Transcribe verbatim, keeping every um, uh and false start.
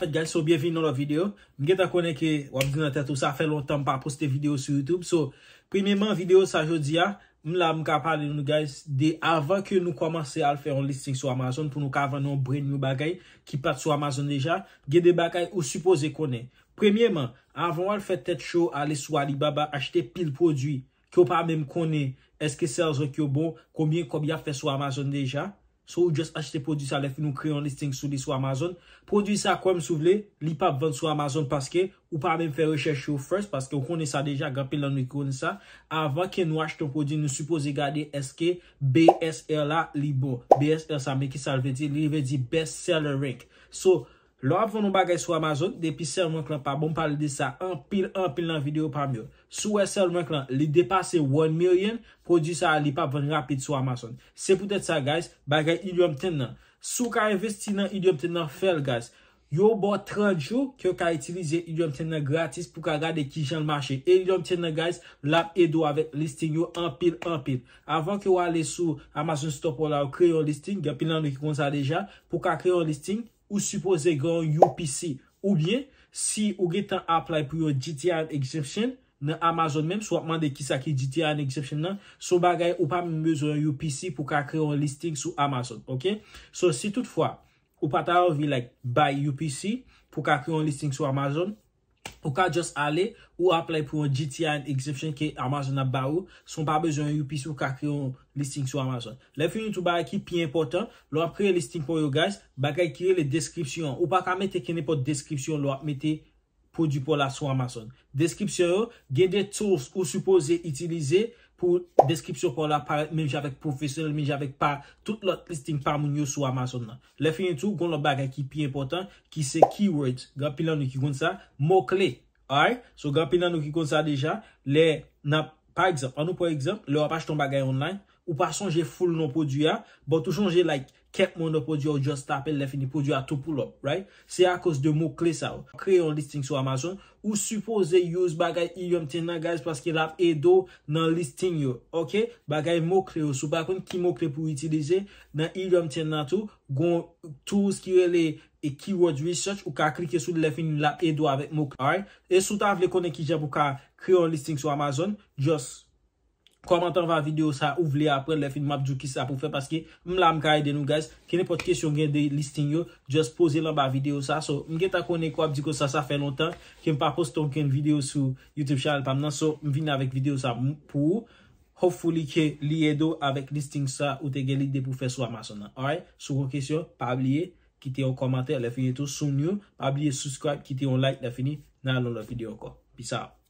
Alright guys, so byenvini nan lòt videyo. M gentan konnen ke w ap di nan tèt ou sa fè lontan m pa poste videyo sou YouTube. So, premyeman, videyo sa jodi a, m la m ka pale nou guys de avan ke nou kòmanse al fè yon listing sou Amazon pou nou ka vann yon brand new bagay ki pa t sou Amazon deja, gen de bagay ou sipoze konnen. Premyeman, avan w al fè tèt cho, ale sou Alibaba, achte pil pwodui ke w pa menm konnen èske sales rank yo bon, konbyen kòb y ap fè sou Amazon deja. So ou just achte pwodui sa lè fini ou kreye yon listing sou li sou Amazon. Pwodui sa kwè m si w vle, li p ap vann sou Amazon paske ou pa menm fè rechèch yo first, paske ou konnen sa deja, gen anpil nan nou ki konnen sa. Avan ke nou achte yon pwodui, nou sipoze gade èske B S R la li bon. B S R sa, men ki sa l vle di? Li vle di best seller rank. So, lè w ap vann yon bagay sou Amazon, depi sales rank lan pa bon, m pale de sa anpil, anpil nan videyo pa m yo. Si w wè sales rank lan, li depase one million, pwodui sa a, li p ap vann rapid sou Amazon. Se poutèt sa, guys, bagay Helium ten nan. Si w ka envesti nan Helium ten nan, fè l, guys. Yo ba w trant jou ke w ka itilize Helium ten nan gratis pou w ka gade kijan l mache. E Helium ten nan, guys, l ap ede w avèk listing yo anpil, anpil. Avan ke w ale sou Amazon Store Pro la, w kreye yon listing, gen anpil nan nou ki konn sa deja, pou w ka kreye yon listing, ou sipoze gen yon U P C. Oubyen, si ou gentan apply pou yon G T I exemption nan Amazon menm, si w ap mande kisa ki G T I exemption nan, se yon bagay ou pa menm bezwen yon U P C pou ka kreye yon listing sou Amazon, ok? So, si toutfwa ou pa ta anvi, like, bay U P C pou ka kreye yon listing sou Amazon, ou ka just ale, ou apply pou yon G T I exemption ke Amazon ap ba ou, san w pa bezwen yon U P C ou ka kreye yon listing sou Amazon. Lè fini tou, bagay ki pi enpòtan, lè w ap kreye listing pa w yo, guys, bagay ki rele deskripsyon an. Ou pa ka mete kenenpòt deskripsyon lè w ap mete pwodui pa w la sou Amazon. Deskripsyon yo, gen de tools ou sipoze itilize pou deskripsyon pa w la parèt menm jan avèk pwofesyonèl, menm jan avèk pa tout lòt listing pa moun yo sou Amazon nan. Lè fini tou, gen lòt bagay ki pi enpòtan, ki se keywords. Gen anpil nan nou ki konn sa, mo kle. Alright? So, gen anpil nan nou ki konn sa deja. Lè n ap, pa egzanp, an nou pran egzanp, lè w ap achte yon bagay online, ou pa sonje full non pwodui a, but ou sonje, like, kèk mo nan pwodui a, ou just tape l, lè fini pwodui a tou pull up, right? Se akoz de mo kle sa yo. Kreye yon listing sou Amazon, ou sipoze use bagay Helium ten nan, guys, paske l ap ede w nan listing yo, ok? Bagay mo kle yo, si w pa konn ki mo kle pou w itilize, nan Helium ten nan tou, gon tools ki rele e keyword research, ou ka klike sou li, lè fini l ap ede w avèk mo kle, alright? E si w ta vle konnen kijan pou w ka kreye yon listing sou Amazon, just kòmante anba videyo sa ou vle aprann, lè fini m ap di w kisa pou fè, paske m la m ka ede nou, guys. Kenenpòt kesyon gen de listing yo, just poze l anba videyo sa. So, m gentan konnen ke w ap di konsa, sa fè lontan ke m pa poste okenn videyo sou YouTube channel pa m nan. So, m vin avèk videyo sa m-, pou ou. Hopefully ke li ede w avèk listing sa ou te gen lide pou fè sou Amazon nan. Alright? Si w gon kesyon, pa bliye kite yon kòmantè, lè fini tou, si w new, pa bliye subscribe, kite yon like, lè fini, n al nan lòt videyo ankò. Peace out.